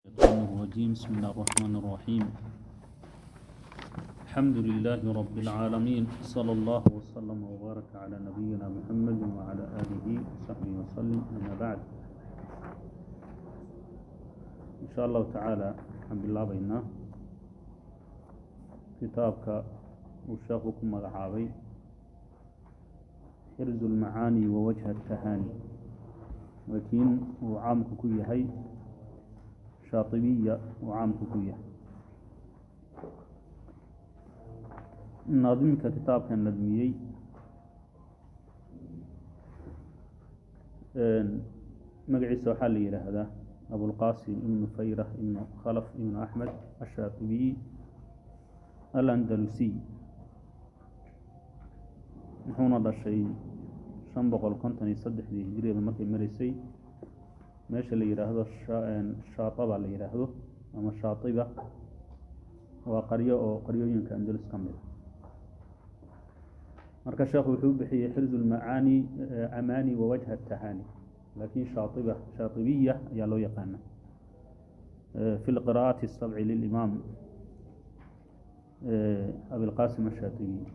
الشيطان الرجيم. بسم الله الرحمن الرحيم. الحمد لله رب العالمين، صلى الله وسلم وبارك على نبينا محمد وعلى آله وصحبه وسلم. أما بعد، إن شاء الله تعالى الحمد لله بينا kitaabka uu sheekhu ku magacaabay Xirzu lmacaani wa wajha tahaani, laakiin uu caamku ku yahay shaatibiya, uu caamku ku yahay naadimka kitaabka nadmiyey. Magaciisa waxaa la yidhaahdaa Abulqasim Ibnu Fayrah Ibnu Khalaf Ibnu Axmed Ashaatibiy Alandalusiy, wuxuuna dhashay 553-dii hijriyada markay maraysay, meesha la yidhaahdo Shaataba la yidhaahdo ama Shaatiba, waa qaryo oo qaryooyinka Andalus ka mid a. Marka sheekhu wuxuu bixiyey Xirzu lmacaani amaani wa wajha tahaani, laakiin Shaaiba, Shaatibiya ayaa loo yaqaana fi lqira'aati الsabci lilimaam Abilqasim Ashaatibiy.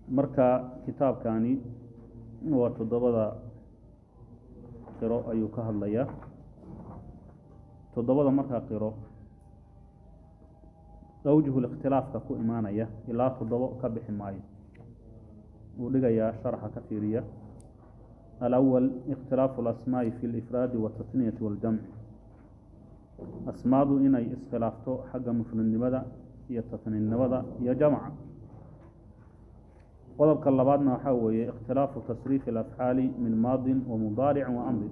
Marka kitaabkani waa toddobada qiro ayuu ka hadlayaa. Toddobada markaa qiro awjuhul ikhtilaafka ku imaanaya ilaa toddobo ka bixi maayo, wuu dhigayaa sharxa, ka fiiriya. Alawal, ikhtilaafu alasmaa'i fi lifraadi watasniyati waاljamci, asmaadu inay iskhilaafto xagga mufradnimada iyo tasniynimada iyo jamca. Qodobka labaadna waxaa weeye ikhtilaafu tasriifi alafcaali min maadin wa mudaaricin wa amrin,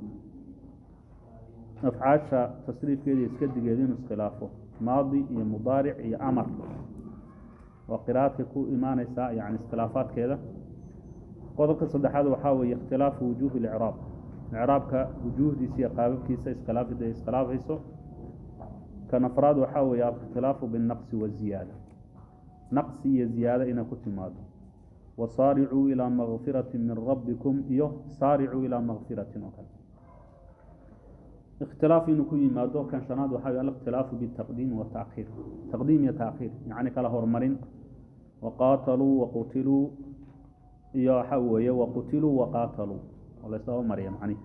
afcaasha tasriifkeeda iska digeeda inuu iskhilaafo maadi iyo mudaaric iyo amar, waa qiraa'adka ku imaaneysaa, yani iskhilaafaadkeeda. Qodobka saddexaad waxaa weeye ikhtilaafu wujuuhi licraab, icraabka wujuuhdiisa iyo qaababkiisa iskhilaafida ay iskhilaafayso. Kan afraad waxaa weeye alikhtilaafu binnaqsi waziyaada, naqsi iyo ziyaado inay ku timaado, wasaaricuu ilaa makfirati min rabbikum iyo saaricuu ilaa makfiratin oo kale ikhtilaaf inuu ku yimaado. Kan shanaad waxaa wey alikhtilaafu bitaqdiimi wataakhiir, taqdiim iyo taakhiir, yacni kala horumarin, waqaataluu waqutiluu iyo waxaa weeye waqutiluu waqaataluu oo laysdaba mariya, macnihi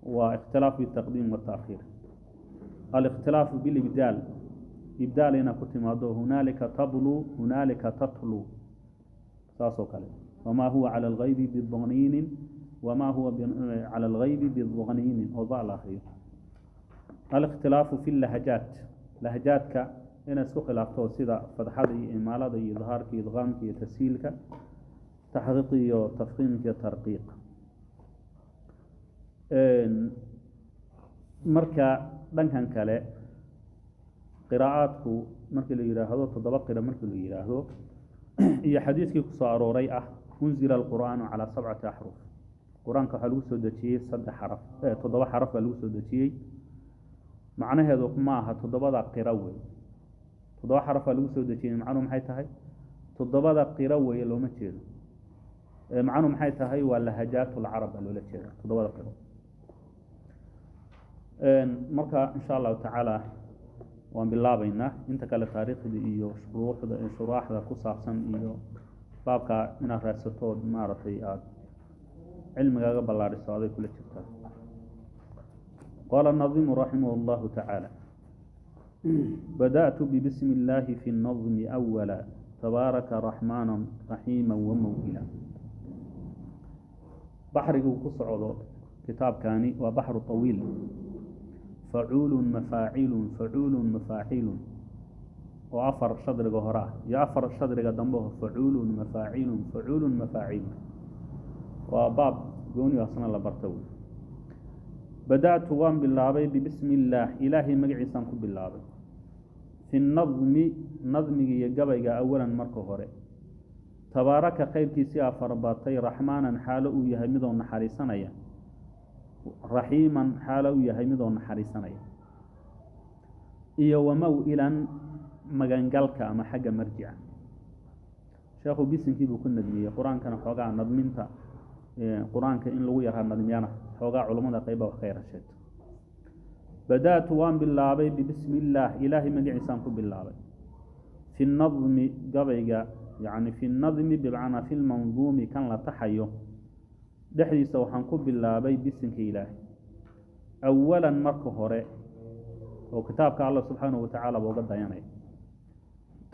waa ikhtilaaf bitaqdiim wataakhiir. Alikhtilaafu bilibdaal, ibdaal inay ku timaado, hunaalika tabluu, hunaalika tatluu, saas oo kale, wamaa huwa cala algaybi bidaniinin, wamaa huwa cala algaybi bidaniinin oo da la akriyo. Alikhtilaafu fi lahajaat, lahajaadka inay isku khilaafto sida fadxada iyo imaalada iyo idhaarka iyo idqaamka iyo tashiilka, taxqiiq iyo tafkiimka iyo tarqiiq. Marka dhankan kale qiraa'aadku markii la yidhaahdo toddoba qiro markii la yidhaahdo iyo xadiiskii kusoo arooray ah unzila alqur'aanu calaa sabcati axruf, qur-aanka waxaa lagu soo dejiyey saddex xaraf, toddoba xaraf baa lagu soo dejiyey. Macnaheedu ma aha toddobada qiro wey toddoba xaraf baa lagu soo dejiyey. Macnuhu maxay tahay? Toddobada qiro weye looma jeedo. Macnuhu maxay tahay? Waa lahajaat lcarab baa loola jeeda toddobada qiro. Marka insha Allahu tacaala waan bilaabeynaa. Inta kale taariikhda iyo shuruuxda shuraaxda ku saabsan iyo baabka inaad raadsatood maaragtay aada cilmigaaga ballaadhiso aday kula jirtaa. Qaala النadimu raximah اllahu tacaala: badأtu bbismi اllahi fi الnaظmi أwala, tabaaraka raxmaana raxiima wamawila. Baxriguu ku socdo kitaabkani waa baxru طawiil, facuulu mafaacilu facuulu mafaacilu oo afar shadriga hore ah iyo afar shadriga dambe oo facuulu mafaacilu facuulu mafaacilu, waa baab gooni asna la barta wey. Bada'tu, waan bilaabay, bibismi illaah, Ilaahay magaciisaan ku bilaabay, fi nadmi, nadmiga iyo gabayga, awalan marka hore, tabaaraka, khayrkiisii aa farabatay, raxmaanan, xaalo uu yahay midoo naxariisanaya, raxiiman, xaalo uu yahay midoo naxariisanaya, iyo wamow-ilan, magangalka ama xagga marjica. Sheekhu bisinkii buu ku nadmiyey. Qur-aankana xoogaa nadminta qur-aanka in lagu yaraa nadmiyana xoogaa culammada qayba wax ka yara sheegto. Bada'tu waan bilaabay bibismi illaah, ilaahay magaciisaan ku bilaabay. Fi nadmi gabayga, yacni fi nadmi bimacnaa fi lmanduumi, kan la taxayo dhexdiisa waxaan ku bilaabay bisinka ilaahay awalan marka hore, oo kitaabka Allah subxaanahu watacaala ba uga dayanaya.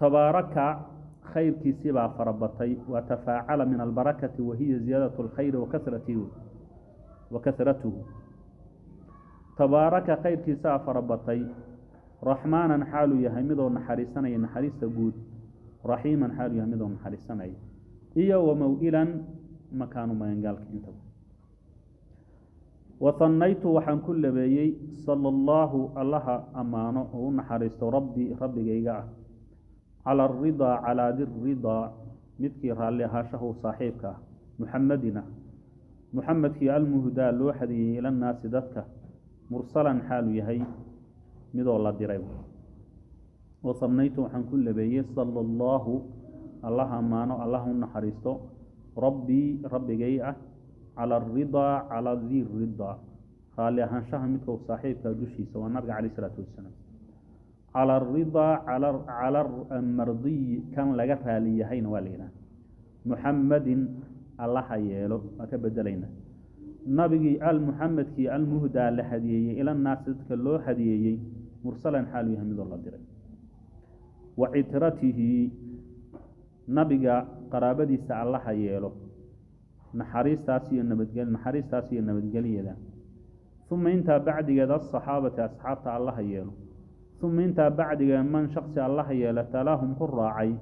Tabaaraka khayrkiisii baa farabatay, wa tafaacala min albarakati, wahiya ziyaadatu alkhayri wakasratihi wa kasratuhu. Tabaaraka khayrkiisaa farabatay, raxmaanan xaaluu yahay midoo naxariisanaya naxariista guud, raxiiman xaaluu yahay midoo naxariisanaya, iyo wamaw-ilan makaanu magangaalka intaba. Wahanaytu waxaan ku labeeyey sala allahu, allaha ammaano oo u naxariisto, rabbi rabbigayga ah, cala aridaa, calaa diridaa, midkii raalli ahaashahu saaxiibka ah, muxamadina muxamedkii, almuhdaa loo xadiyey, ilannaasi dadka, mursalan xaalu yahay midoo la diray. Wasanaytu waxaan ku labeeyey sala allahu, allaha ammaano, allaha u naxariisto, rabbii rabbigay ah, cala aridaa, calaa di ridaa, raalli ahaanshaha midka u saaxiibka dushiisa, waa nabiga caleyh isalaatu wasalaam. Cala aridaa, cala mardiyi, kan laga raali yahayna waa la yidhaha. Muxamadin allaha yeelo, waa ka bedelayna, nabigii almuxamedkii, almuhdaa la hadiyeeyey, ilannaasi dadka loo hadiyeeyey, mursalan xaalu yahay midoo la diray. Wa citratihi, nabiga qaraabadiisa allaha yeelo, naxariistaas iyo nabadgel, naxariistaas iyo nabadgelyada. Uma intaa bacdigeed asaxaabati, asxaabta allaha yeelo. Uma intaa bacdigeed man shaksi allaha yeelo, talaahum ku raacay,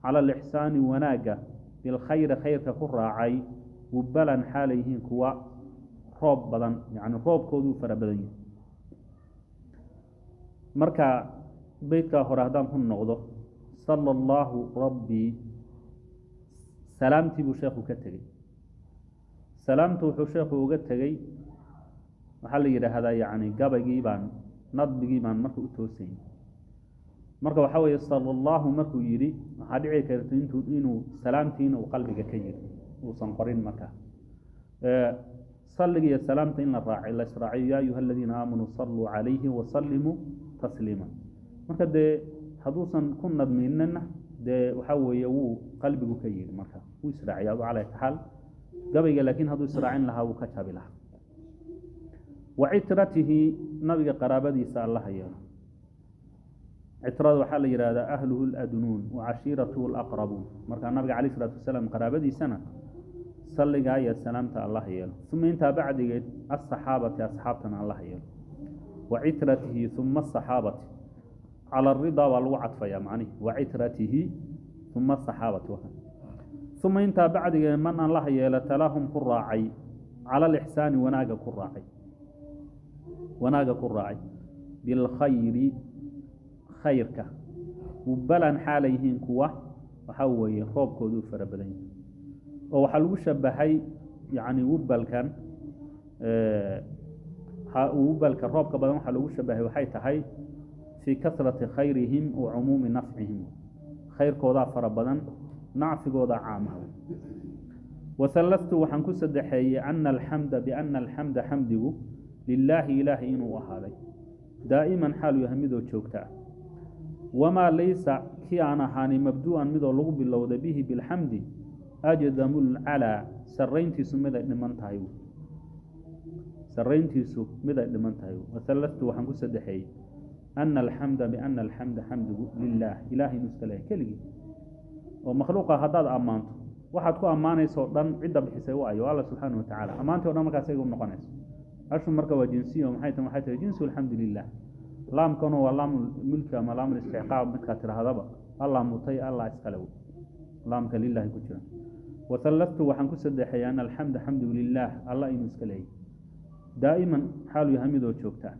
cala alixsaani wanaagga, bilkhayri khayrka ku raacay, wubalan xaalay yihiin kuwa roob badan, yacni roobkooduu fara badan yahay. Marka beytkaa hore haddaan ku noqdo, sala allahu rabbii, salaamtii buu sheekhu ka tegey. Salaamtu wuxuu sheekhu uga tegey, waxaa la yidhaahdaa yacni gabaygii baan, nadbigii baan marka u toosayn. Marka waxaa weeye sala allahu markuu yidhi, waxaa dhici karta intuu inuu salaamtiina uu qalbiga ka yidhi, uusan qorin. Marka salliga iyo salaamta in la raaci, la israaciyo, yaa ayuha aladiina aamanuu saluu calayhi wasallimuu tasliima. Marka dee hadduusan ku nadminina, dee waxaa weeye wuu qalbigu ka yidhi, marka wuu israaciya adu cala xaal gabayga, laakiin hadduu israacin lahaa wuu ka jabi lahaa. Wa citratihi, nabiga qaraabadiisa allaha yeelo. Citrada waxaa la yidhahdaa ahluhu ladnuun wa cashiiratuhu alaqrabuun. Marka nabiga calayh isalaatu wasalaam qaraabadiisana salligaa iyo salaamta allaha yeelo. Uma intaa bacdigeed asaxaabati, asxaabtana allaha yeelo. Wa citratihi uma asaxaabati, cala aridaa baa lagu cadfayaa macnihi. Wa citratihi uma asaxaabati, uma intaa bacdigeed man allaha yeelo, talaahum ku raacay, cala alixsaani wanaaga ku raacay, wanaaga ku raacay, bilkhayri khayrka, mubalan xaalay yihiin kuwa waxaa weeye roobkooduu fara badan yahay. Oo waxaa lagu shabahay yacni wubalkan, wubalka roobka badan waxaa lagu shabahay waxay tahay fii kasrati khayrihim wa cumuumi nafcihim, khayrkoodaa fara badan, nacfigoodaa caamaha. Wahallastu waxaan ku saddexeeyey ana alxamda, biana alxamda xamdigu, lilaahi ilaahay inuu ahaaday, daa'iman xaalu yahay midoo joogta ah. Wamaa laysa kii aan ahaanay mabdu'an midoo lagu bilowda, bihi bilxamdi, ajdamu lcalaa, sarayntiisu mid ay dhiman tahay, sarayntiisu mid ay dhiman tahay. Wahallastu waxaan ku saddexeeyey ana alxamda, biana alxamda xamdigu, lilaah ilahay inuu iska leeyahay keligii. Oo makhluuqa haddaad ammaanto, waxaad ku ammaanaysa o dhan cidda bixisay u ayo alla subxaana watacaala, ammaantii o dhan markaas ayaga u noqonayso. Ashu marka waa jinsiya, maxay tahay? Waxay tahay jinsu alxamdu lilah. Laamkanu waa laam mulki ama laam istixqaaq, midkaa tidhaahdaba allah mutay, allah iskale wey laamka lilahi ku jira. Wahallastu waxaan ku saddexeeyay ana alxamda xamdigu lilaah, allah inuu iska leeyahy, daa'iman xaalu yahay midoo joogta.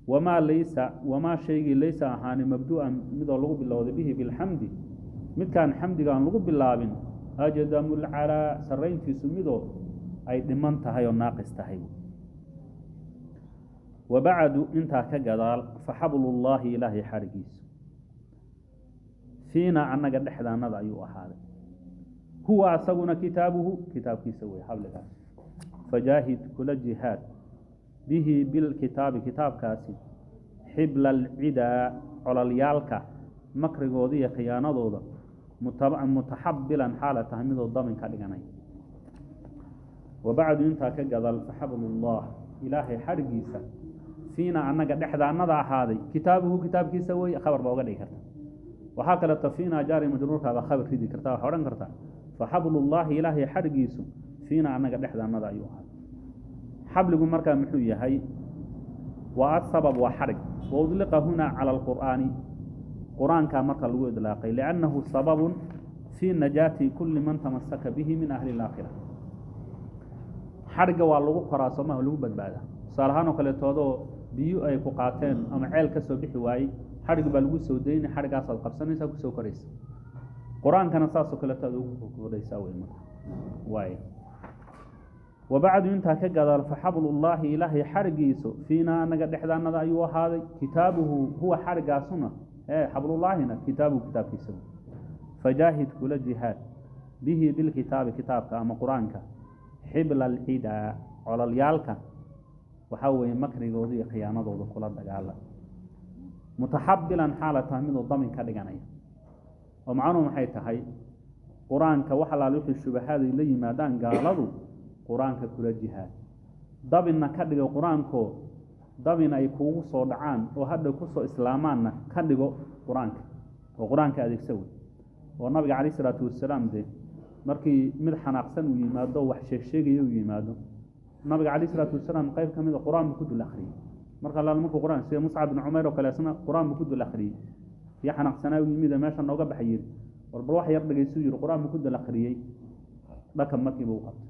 Wamaa laysa, wamaa shaygii, laysa ahaani mabdu'an midoo lagu bilowday, bihi bilxamdi, midkaan xamdiga aan lagu bilaabin, ajdamu lcalaa, sarayntiisu midoo ay dhiman tahay oo naaqis tahay. Wabacdu intaa ka gadaal, fa xablullaahi ilaahay xarigiisu, fiina annaga dhexdaanada ayuu ahaaday, huwa asaguna kitaabuhu, kitaabkiisa wey xabligaas. Fajaahid kula jihaad. Bihi bilkitaabi, kitaabkaasi, xibla alcidaa, colalyaalka makrigooda iyo khiyaanadooda, mutaxabilan xaala tahay midoo dabin ka dhiganay. Wabacdu, intaa ka gadal, faxablullah, ilaahay xadhgiisa, fiina, annaga dhexdaanada ahaaday, kitaabuhu, kitaabkiisa wey. Khabar baa uga dhigi karta. Waxaa kaleeto fiina jaari majruurkaaba khabar ridi kartaa. Waxaa odhan kartaa: faxablullaahi, ilaahay xadhgiisu, fiina, annaga dhexdaanada ayuu ahaaday. Xabligu markaa muxuu yahay? Waa asabab, waa xadhig. Waudliqa huna cala alqur'aani, qur-aankaa marka lagu idlaaqay, liannahu sababun fii najaati kuli man tamasaka bihi min ahli اlaakhira. Xadhigga waa lagu koraa, soomaha? Lagu badbaadaa. Tusaale ahaan oo kaleetoodoo biyo ay ku qaateen ama ceel ka soo bixi waayey, xadhig baa lagu soo daynay, xadhiggaasaad qabsanaysaa, kusoo koraysa. Qur-aankana saasoo kaleeto aad ugu koraysaa wey. Marka waay. Wabacdu, intaa ka gadaal, faxablullaahi, ilaahay xadhiggiisu, fiinaa, anaga dhexdaanada ayuu ahaaday, kitaabuhu, huwa xadhiggaasuna ee xablullaahina, kitaabuhu, kitaabkiisa. Fajaahid, kula jihaad, bihi bilkitaabi, kitaabka ama qur-aanka, xibla alcidaa, cololyaalka waxaa weeye makrigooda iyo khiyaanadooda kula dagaala, mutaxabilan xaala tahay midoo damin ka dhiganaya. Oo macnuhu maxay tahay? Qur-aanka wax alaal wixii shubahaday la yimaadaan gaaladu, qur-aanka kula jihaad, dabinna ka dhigo qur-aankoo dabin ay kugu soo dhacaan oo hadha kusoo islaamaanna ka dhigo qur-aanka, oo qur-aanka adeegsa wey. Oo nabiga calayh isalaatu wasalaam dee markii mid xanaaqsan uu yimaado, wax sheegsheegaya uu yimaado, nabiga calayh isalaatu wasalaam qayb ka mida qur-aan buu ku dul akhriyey. Marka alaal markuu qur-aan, sida Muscab bin Cumayr oo kale, isna qur-aan buu ku dul akhriyey. Kii xanaaqsanaa u yimid, meesha nooga baxay yiri, war bal wax yar dhegaysuu yiri. Qur-aan buu ku dul akhriyey, dhakab markiiba u qabtay,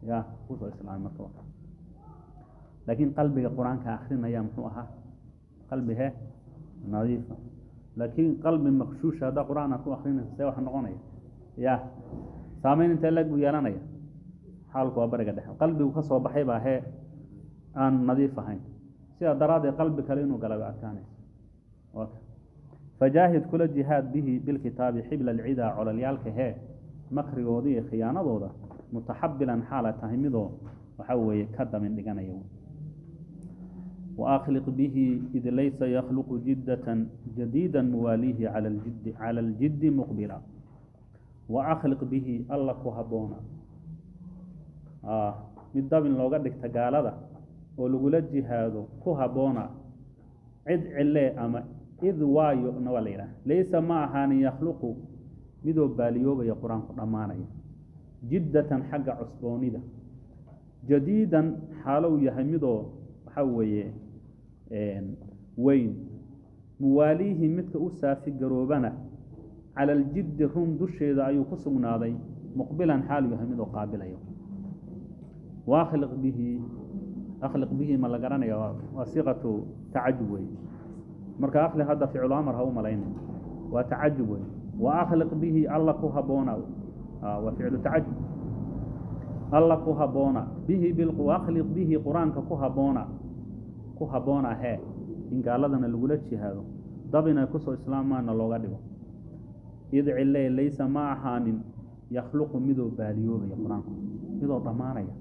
ya kusoo islaamay. Marka laakiin qalbiga qur-aanka akrinaya muxuu ahaa? Qalbi he nadiifa. Laakiin qalbi maqshuusha haddaa qur-aan aad ku akrinaysa, see wax noqonaya? Ya saameyn intee leeg buu yeelanaya? Xaalku waa bariga dhexe. Qalbigu ka soo baxay baa hee aan nadiif ahayn. Sidaa daraaddeed qalbi kale inuu gala bay adkaanaysa. Fajaahid, kula jihaad, bihi bilkitaabi, xibla alcidaa, colalyaalka hee makrigooda iyo khiyaanadooda, mutaxabilan xaala tahay midoo waxaa weeye ka damin dhiganaya. Waakliq bihi, id laysa yakhluqu jiddatan jadiida, muwaaliihi cala aljiddi muqbila. Waakliq bihi, alla ku habboona mid dabin looga dhigta gaalada oo lagula jihaado ku habboona. Cid cilee ama id waayo na waa la yidhaha. Laysa, ma ahaanin, yakhluqu, midoo baaliyoobaya qur-aanku, dhammaanaya, jiddatan, xagga cusboonida, jadiidan, xaalow yahay midoo waxaa weeye weyn, muwaaliihi, midka u saafi garoobana, cala aljiddi, run dusheeda ayuu ku sugnaaday, muqbilan, xaalu yahay midoo qaabilayo. Wakhliq bihi, akhliq bihi ma la garanaya? Waa siiqatu tacajub wey. Marka akhliq hadda ficlu amar ha u malayna, waa tacajub wey. Wa akhliq bihi, alla ku habboona, waa ficlu tacajub. Alla ku habboona, bihi wakhliq bihi, qur-aanka ku habboona, ku habboona hee in gaaladana lagula jihaado, dabin ay kusoo islaamaana looga dhigo. Id cile laysa, ma ahaanin, yakhluqu, midoo baaliyoobaya qur-aanku, midoo dhammaanaya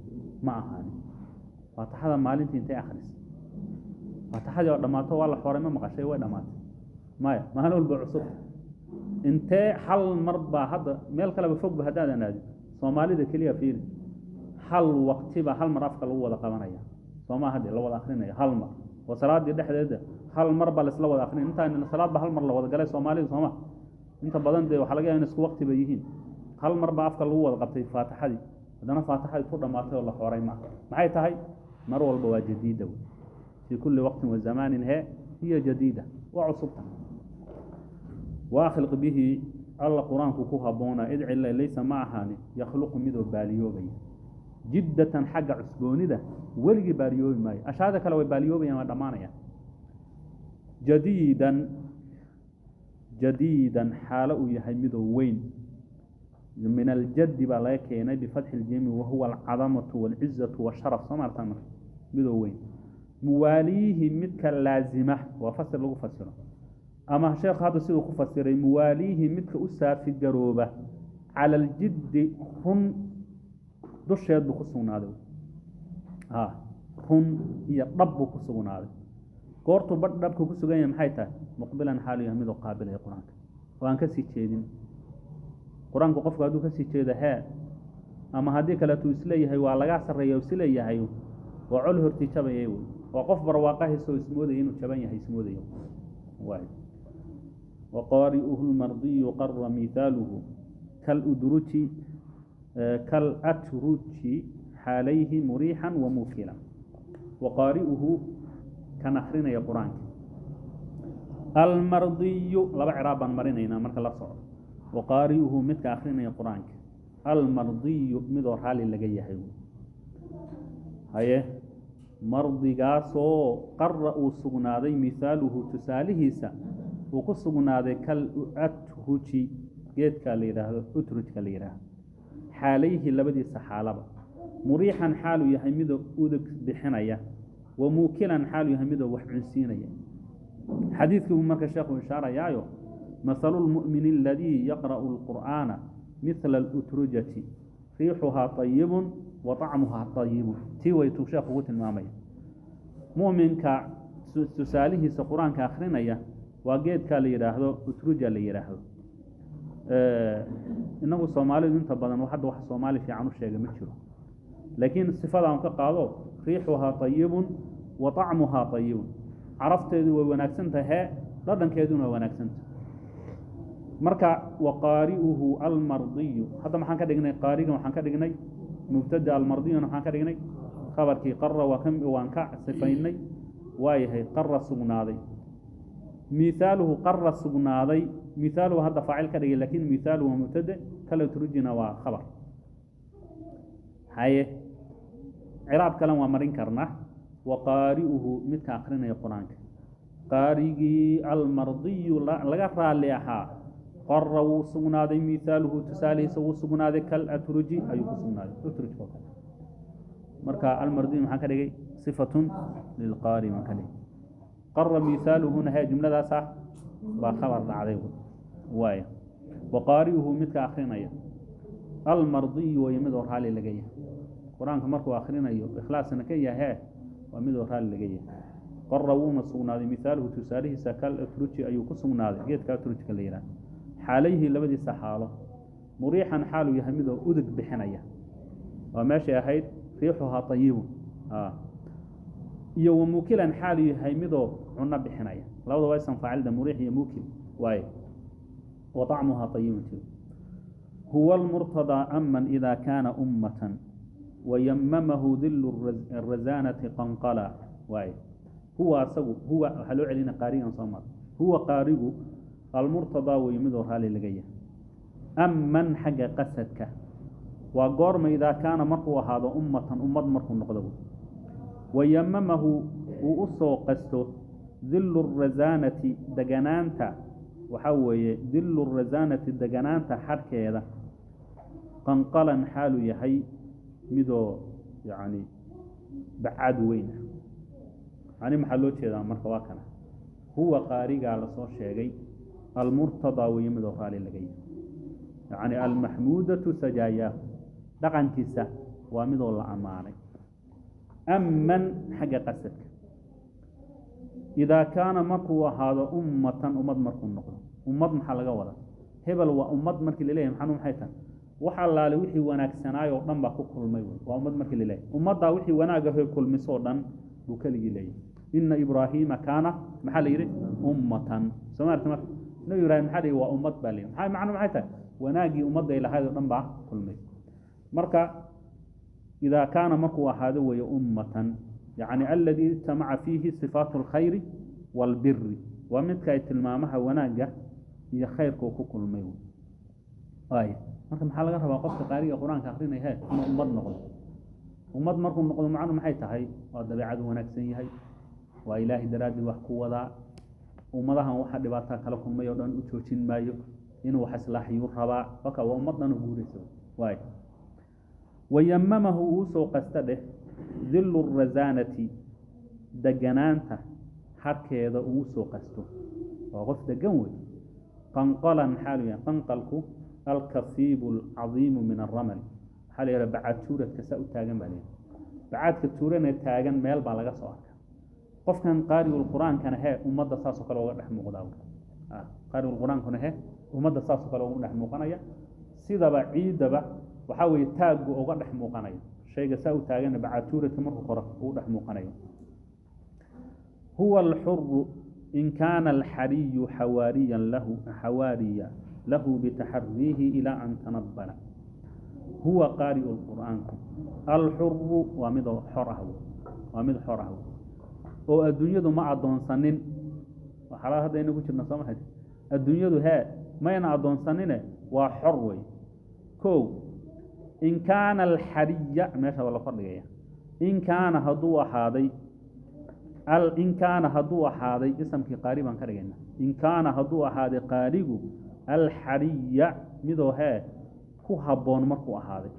ma ahaanin. Faatixada maalintii intay akhris, faatixadii oo dhammaato waa la xoray ma maqashay? Way dhammaatay? Maya, maalin walba cusub. Intee hal mar baa hadda meel kaleba fogba haddaadan aadin, Soomaalida keliya fiiri, hal waqtiba hal mar afka lagu wada qabanaya, sooma? Hadde la wada akrinaya hal mar oo salaadii dhexdeeda hal mar baa laisla wada akrinaya. Intaan salaad ba hal mar la wada galay Soomaalida, sooma? Inta badan dee waxaa laga yaaba in isku waqti bay yihiin. Hal mar baa afka lagu wada qabtay faatixadii, haddana faatixadii ku dhammaatay oo la xoray ma. Maxay tahay? Mar walba waa jadiida wey, fii kulli waqtin wa zamaanin he hiya jadiida, waa cusubta. Wakhliq bihi, alla qur-aanku ku habboona, id cila laysa, ma ahaanin, yakhluqu, midoo baaliyoobaya, jiddatan, xagga cusboonida, weligii baaliyoobi maayo. Ashyaada kale way baaliyoobayaan, waa dhammaanayaan. Jadiidan, jadiidan, xaalo uu yahay midoo weyn. Min aljaddi baa laga keenay, bifatxi اljimi, wahuwa alcadamatu wاlcizatu washaraf. Soo maartaa? Marka midoo weyn, muwaaliihi, midka laazima, waa fasir lagu fasiro. Ama sheekhu hadda siduu ku fasiray, muwaaliihi, midka u saafi garooba, cala aljiddi, run dusheed buu ku sugnaaday. Run iyo dhab buu ku sugnaaday. Goortuu badh dhabka ku sugan yahay maxay tahay? Muqbilan xaalu yahay midoo qaabilaya qur-aanka oo aan kasii jeedin. Qur-aanku qofku hadduu kasii jeedo hee, ama haddii kaleetu isleeyahay waa lagaa sarreeya, isleeyahay waa col hortii jabayay wey, waa qof barwaaqahiisa oo ismoodaya inuu jaban yahay ismoodayo waay. Waqaari'uhu lmardiyu qara mithaaluhu kaludruji kalatruji xaalayhi muriixan wamukilan. Waqaari'uhu kan akrinaya qur-aanka almardiyu, laba ciraab baan marinaynaa marka la socdo. Waqaari'uhu midka akrinaya qur-aanka almardiyu, midoo raalli laga yahay haye, mardigaasoo qara uu sugnaaday, mithaaluhu tusaalihiisa uu ku sugnaaday kal atruji, geedkaa la yidhaahdo utrujka la yidhaahdo, xaalayhi labadiisa xaalaba, muriixan xaaluu yahay midoo udug bixinaya, wa muukilan xaaluu yahay midoo wax cunsiinaya. Xadiidkii buu marka sheekhu ishaarayaayo: mahalu lmu'mini aladii yaqra'u alqur'aana mithla alutrujati riixuhaa طayibun wa طacmuhaa طayibun. Tii waytuu sheekhu ugu tilmaamaya. Mu'minka tusaalihiisa qur-aanka akrinaya waa geedkaa la yidhaahdo utruja la yidhaahdo. Inagu Soomaalidu inta badan hadda wax Soomaali fiican u sheega ma jiro, laakiin sifadaan ka qaado: riixuhaa طayibun wa طacmuhaa طayibun, carafteedu way wanaagsan tahe, dhadhankeeduna waa wanaagsantahay. Marka waqaari'uhu almardiyu, hadda maxaan ka dhignay? Qaarigan waxaan ka dhignay mubtada, almardiyuna waxaan ka dhignay khabarkii. Qara waa ka waan ka sifaynay, waayahay. Qara sugnaaday mithaaluhu, qara sugnaaday mithaaluhu, hadda faacil ka dhigay, lakin mithaaluhu waa mubtade, kala turujina waa khabar. Haye, ciraab kalen waa marin karnaa. Waqaari'uhu midka akrinaya qur-aanka, qaarigii almardiyu laga raalli ahaa, qara wuu sugnaaday mithaaluhu tusaalihiisa, wuu sugnaaday kal atruji ayuu ku sugnaaday, utrujka oo kale. Marka almardiyu maxaan ka dhigay? Sifatun lilqaari baan ka dhigay. Qara mithaaluhuna hee, jumladaas ah baa khabar dhacday waaya. Waqaari'uhu midka akrinaya almardiyu way midoo raalli laga yahay. Qur-aanka markuu akrinayo ikhlaasna ka yahe, waa midoo raalli laga yahay. Qara wuuna sugnaaday mithaaluhu tusaalihiisa kal atruji ayuu ku sugnaaday, geedka atrujka la yidhaha, xaalayhi labadiisa xaalo, muriixan xaaluu yahay midoo udug bixinaya, waa meeshay ahayd riixuhaa طayibun, iyo wamukilan xaaluu yahay midoo cuno bixinaya. Labada waa isan faacilda, muriix iyo mukil waaye. Wa طacmuhaa طayibun ti. Huwa almurtadaa aman ida kaana ummatan wayamamahu dilu الrazaanati qanqala waaye. Huwa asagu, huwa waxaa loo celina qaarigan soo mara. Huwa qaarigu almurtadaa wey midoo raalli laga yahay aman xagga qasadka. Waa goorma? Idaa kaana markuu ahaado ummatan, ummad markuu noqdo, wayamamahu uu u soo qasto dilu razaanati deganaanta, waxaa weeye dilu razaanati deganaanta xadhkeeda, qanqalan xaaluu yahay midoo yacni bacaad weyn ah. Ani maxaa loo jeedaa marka? Waa kana huwa qaarigaa lasoo sheegay almurtadaa weeye midoo raali laga yahay, yacni almaxmuudatu sajaayaahu, dhaqankiisa waa midoo la ammaanay. Aman xagga qasadka, idaa kaana markuu ahaado ummatan, ummad markuu noqdo. Ummad maxaa laga wadaa? Hebel waa ummad markii laleeyahay maxanu maxay tahay? Wax allaale wixii wanaagsanaayoo dhan baa ku kulmay wey. Waa ummad markii laleeyahay ummaddaa wixii wanaagahoy kulmisoo dhan buu keligii leeyahay. Ina Ibraahiima kaana maxaa la yidhi? Ummatan. Soo maarta? Marka Nebi Ibraahim maxaa la yidhi? Waa ummad baa la yidhi. Maxaa macnu maxay tahay? Wanaaggii ummadday lahayd oo dhan baa kulmay. Marka idaa kaana markuu ahaado weeye ummatan, yacni aladii ijtamaca fiihi sifaatu alkhayri waalbiri, waa midka ay tilmaamaha wanaagga iyo khayrka uu ku kulmay wey. Ay marka maxaa laga rabaa qofka qaariga qur-aanka akrinaya? He, inuu ummad noqdo. Ummad markuu noqdo macnu maxay tahay? Waa dabeecadu wanaagsan yahay, waa Ilaahay daraaddii wax ku wadaa, ummadahan waxa dhibaataa kala kulmay oo dhan u joojin maayo, inuu wax islaaxiyuu rabaa. Waka waa ummad dhan u guuraysa waay. Wayamamahu uu soo qasta dheh dilu razaanati deganaanta harkeeda uu soo qasto, waa qof degan wey. Qanqalan xaalu yahay, qanqalku alkasiibu alcadiimu min alramal, waxaa la yidhaha bacajuuradka saa u taagan baa la yidhaha. Bacaadka tuuranee taagan meel baa laga soo arkaa. Qofkan qaariul qur-aankana hee ummadda saasoo kale uga dhex muuqdaa. Qaariul qur-aankuna he ummadda saasoo kale uga dhex muuqanaya, sidaba ciidaba waxaa weeye taaggu uga dhex muuqanayo shayga saa u taagana bacaad tuuradka markuu koro ugu dhex muuqanayo. Huwa alxuru in kaana alxariyu xawaariyan lahu xawaariya lahu bitaxariihi ilaa an tanabala. Huwa qaari'u lqur'aanku alxuru waa mid xor ah, waa mid xor ah oo adduunyadu ma addoonsanin. Xalaad hadda aynu ku jirna soo mahay, adduunyadu hee mayna addoonsanine, waa xor wey. Kow, in kaana alxariya meesha waa la kordhigaya. In kaana hadduu ahaaday, in kaana hadduu ahaaday, isamkii qaari baan ka dhigayna. In kaana hadduu ahaaday qaarigu alxariya midoo hee ku habboon markuu ahaaday,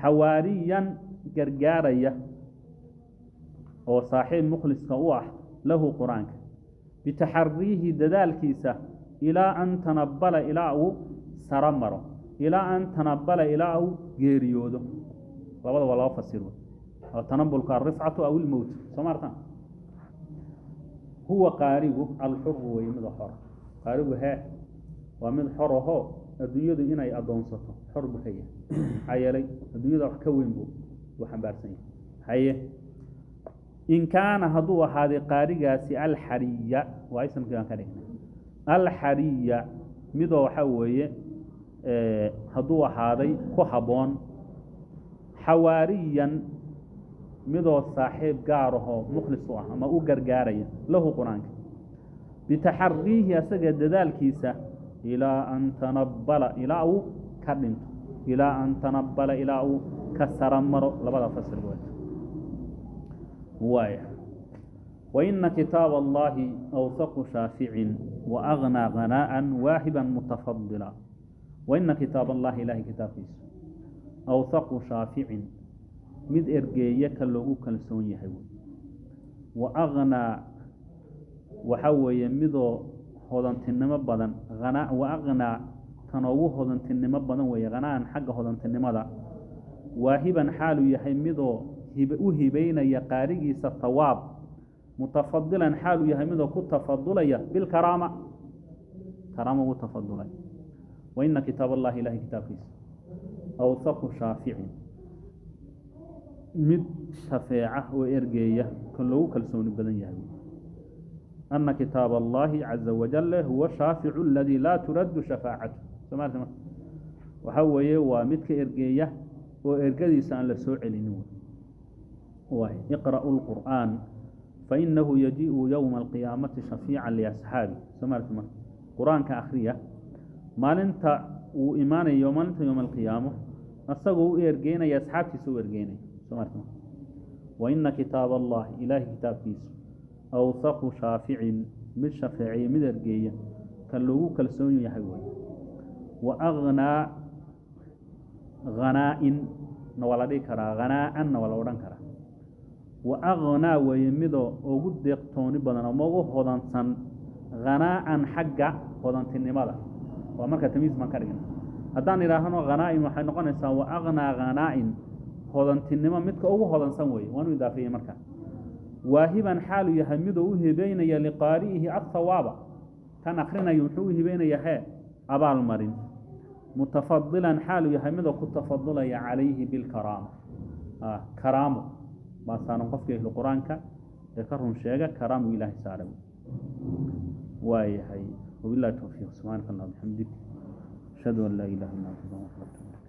xawaariyan gargaaraya oo saaxiib mukhliska u ah lahu qur-aanka, bitaxariihi dadaalkiisa, ilaa an tanabala ilaa uu saro maro, ilaa an tanabala ilaa uu geeriyoodo. Labada waa laba fasir wey. Oo tanabulka alrifcatu aw ilmowt, soo maartan. Huwa qaarigu alxuru wey, mid xor. Qaarigu hee waa mid xor ahoo adduunyadu inay addoonsato xor buu ka yahay, maxaa yeelay adduunyada wax ka weyn buu xambaarsan yahay. Haye, in kaana hadduu ahaaday qaarigaasi alxariya, waa isamkii baan ka dhignay, alxariya midoo waxaa weeye hadduu ahaaday ku habboon, xawaariyan midoo saaxiib gaar ahoo mukhlis u ah ama u gargaaraya lahu qur-aanka, bitaxariihi asaga dadaalkiisa, ilaa an tanabala ilaa uu ka dhinto, ilaa an tanabala ilaa uu ka sara maro. Labada fasir waaya. Waina kitaab allahi awsaqu shaaficin waagnaa hanaaءa waahiba mutafadila. Waina kitaab allahi, ilahay kitaabkiisu, awsaqu shaaficin mid ergeeye ka loogu kalsoon yahay wey. Wa agnaa waxaa weeye midoo hodantinimo badan, wa agnaa kan ugu hodantinimo badan weeye, hanaan xagga hodantinimada, waahiban xaaluu yahay midoo u hibeynaya qaarigiisa thawaab, mutafadilan xaaluu yahay midoo ku tafadulaya bilkaraama, karaama ugu tafadulay. Waina kitaab allahi, ilahay kitaabkiisa, awsaqu shaaficin mid shafeeca oo ergeeya kan loogu kalsooni badan yahay. Ana kitaab allahi caza wajal huwa shaaficu aladii laa turaddu shafaacatu. Somaarta waxaa weeye waa midka ergeeya oo ergadiisa aan la soo celinin. Waay iqra'u lqur'aan fainahu yajii'u yowma alqiyaamati shafiica liasxaabi. Somaarta marka qur-aanka akhriya, maalinta uu imaanayo, maalinta yowma alqiyaamo, asagoo u ergeynaya asxaabtiisa u ergeynaya. Somaarta waina kitaab allahi, ilaahay kitaabkiisu, awsaqu shaaficin mid shafeeceya mid ergeeya kan loogu kalsoon yahay wey. Wa agnaa hanaa-in na waa la dhihi karaa, hanaa-anna waa la odhan karaa. Wa agnaa weeye midoo ugu deeqtooni badan ama ugu hodansan hanaa-an xagga hodantinimada. Waa marka tamiis baan ka dhigna. Haddaan idhaahno hanaa-in waxay noqonaysaa wa agnaa hanaa-in, hodantinimo midka ugu hodansan weeye, waanu idaafeeyey marka. Waahiban xaalu yahay miduu u hibeynaya liqaari'ihi athawaaba, kan akrinayo muxuu u hibeynayaa hee abaalmarin, mutafadilan xaalu yahay midoo ku tafadulaya calayhi bilkaraama. Karaamo baa saaran qofka ehlu qur-aanka ee ka run sheega, karaamu ilaahay saaray waayahay. Wabillahi towfiiq. Subxaanaka allah bixamdik, ashhadu an laa ilaha illa anta, astaghfiruka wa atubu ilayk.